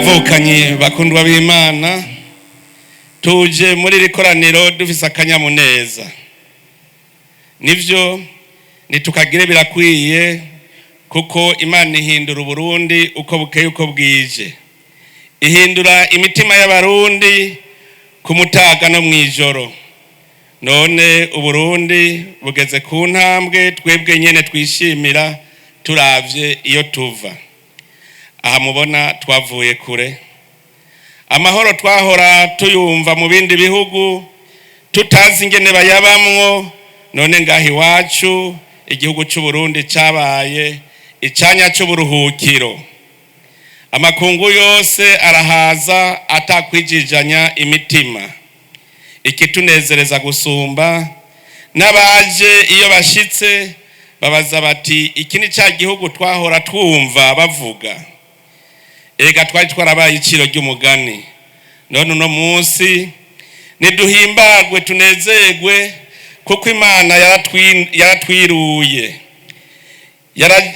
Bavukanyi bakundwa b'Imana, tuje muri iri koraniro dufise akanyamuneza. Nivyo, nitukagire birakwiye, kuko Imana ihindura Uburundi uko bukeye uko bwije, ihindura imitima y'Abarundi ku mutaga no mw'ijoro. None Uburundi bugeze ku ntambwe twebwe nyene twishimira turavye iyo tuva. Aha mubona twavuye kure. Amahoro twahora tuyumva mu bindi bihugu tutazi ingene bayabamwo, none ngaha iwacu igihugu c'Uburundi cabaye icanya c'uburuhukiro. Amakungu yose arahaza atakwijijanya imitima. Ikitunezereza gusumba, n'abaje iyo bashitse babaza bati: "Iki ni ca gihugu twahora twumva bavuga?" Ega twari twarabaye iciro ry'umugani. None uno munsi niduhimbagwe, tunezerwe, kuko Imana yaratwiruye.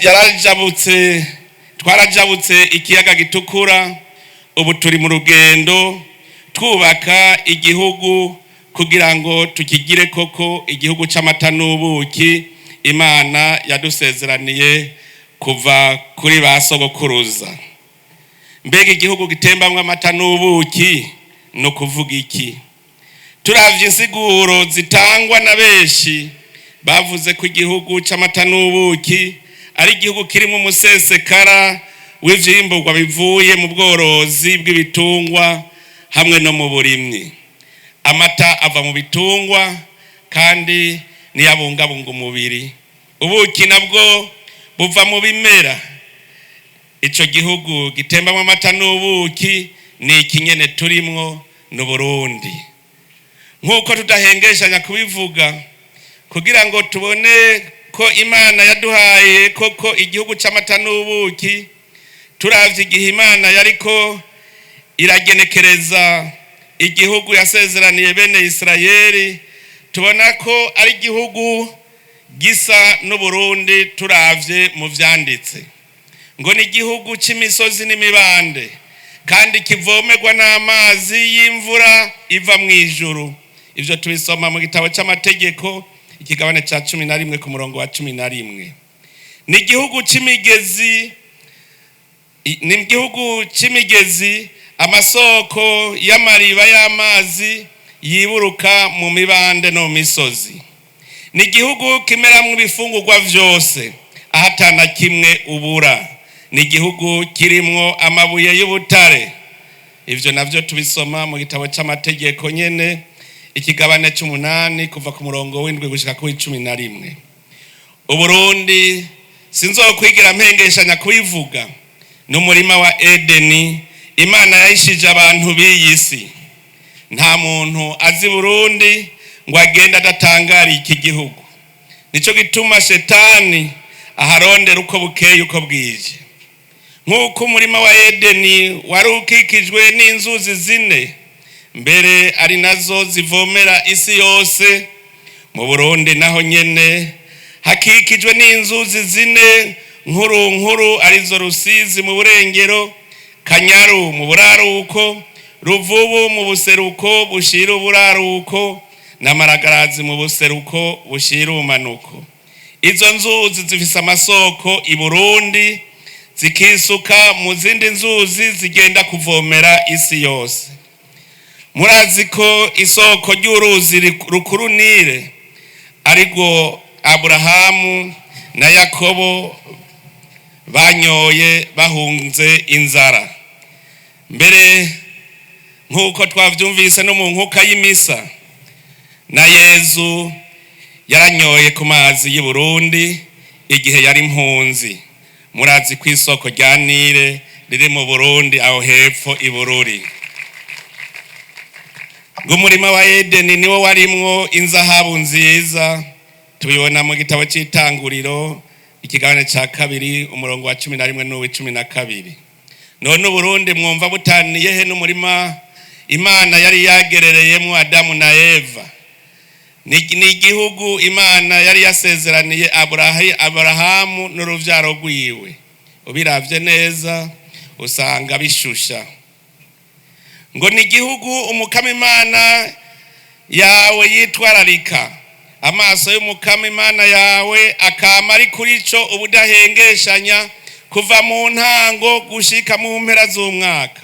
Yarajabutse, twarajabutse ikiyaga Gitukura. Ubu turi mu rugendo twubaka igihugu kugira ngo tukigire koko igihugu c'amata n'ubuki Imana yadusezeraniye kuva kuri ba sogokuruza. Mbega igihugu gitembamwo amata n'ubuki ni ukuvuga iki? Turavye insiguro zitangwa na benshi, bavuze ko igihugu c'amata n'ubuki ari igihugu kirimo umusesekara w'ivyimburwa bivuye mu bworozi bw'ibitungwa hamwe no mu burimyi. Amata ava mu bitungwa kandi niyo abungabunga umubiri. Ubuki nabwo buva mu bimera. Ico gihugu gitembamwo amata n'ubuki ni iki nyene turimwo, ni Burundi. Nk'uko tudahengeshanya kubivuga, kugira ngo tubone ko Imana yaduhaye koko igihugu c'amata n'ubuki, turavye igihe Imana yariko iragenekereza igihugu yasezeraniye bene Isirayeli, tubona ko ari igihugu gisa n'Uburundi. Turavye mu vyanditse, ngo ni igihugu c'imisozi n'imibande kandi kivomerwa n'amazi y'imvura iva mu ijuru. Ivyo tubisoma mu gitabo c'Amategeko, ikigabane ca 11, ku murongo wa 11. Ni igihugu c'imigezi, ni igihugu c'imigezi, amasoko y'amariba y'amazi yiburuka mu mibande no mu misozi. Ni igihugu kimeramwo ibifungurwa vyose, ahatana kimwe ubura. Ni igihugu kirimwo amabuye y'ubutare. Ivyo navyo tubisoma mu gitabo c'Amategeko nyene, ikigabane c'umunani, kuva ku murongo w'7 gushika ku w'11. Uburundi, sinzokwigira mpengeshanya kubivuga, n'umurima wa Edeni Imana yahishije abantu b'iyi si. Nta muntu azi Burundi ngo agende adatangariye iki gihugu. Nico gituma shetani aharondera uko bukeye uko bwije. Nk'uko umurima wa Edeni wari ukikijwe n'inzuzi zine, mbere ari nazo zivomera isi yose, mu Burundi naho nyene hakikijwe n'inzuzi zine nkuru nkuru, arizo Rusizi mu burengero, Kanyaru mu buraruko, Ruvubu mu buseruko bushira uburaruko, na Maragarazi mu buseruko bushira ubumanuko. Izo nzuzi zifise amasoko i Burundi, zikisuka mu zindi nzuzi zigenda kuvomera isi yose. Murazi ko isoko ry'uruzi rukuru Nile arirwo Aburahamu na Yakobo banyoye bahunze inzara. Mbere, nk'uko twavyumvise no mu nkuka y'imisa, na Yezu yaranyoye ku mazi y'i Burundi igihe yari impunzi. Murazi ko isoko rya Nile riri mu Burundi, aho hepfo i Bururi. Ngo umurima wa Edeni niwo warimwo inzahabu nziza. Tubibona mu gitabo c'Itanguriro, ikigabane ca 2, umurongo wa 11 n'uw'icumi na kabiri. None Uburundi mwumva butaniye he n'umurima Imana yari yagerereyemwo Adamu na Eva? Ni igihugu Imana yari yasezeraniye Aburahamu n'uruvyaro rwiwe. Ubiravye neza, Usanga bishusha. Ngo ni igihugu Umukama Imana yawe yitwararika. Amaso y'Umukama Imana yawe akama ari kuri cyo ubudahengeshanya, kuva mu ntango gushika mu mpera z'umwaka.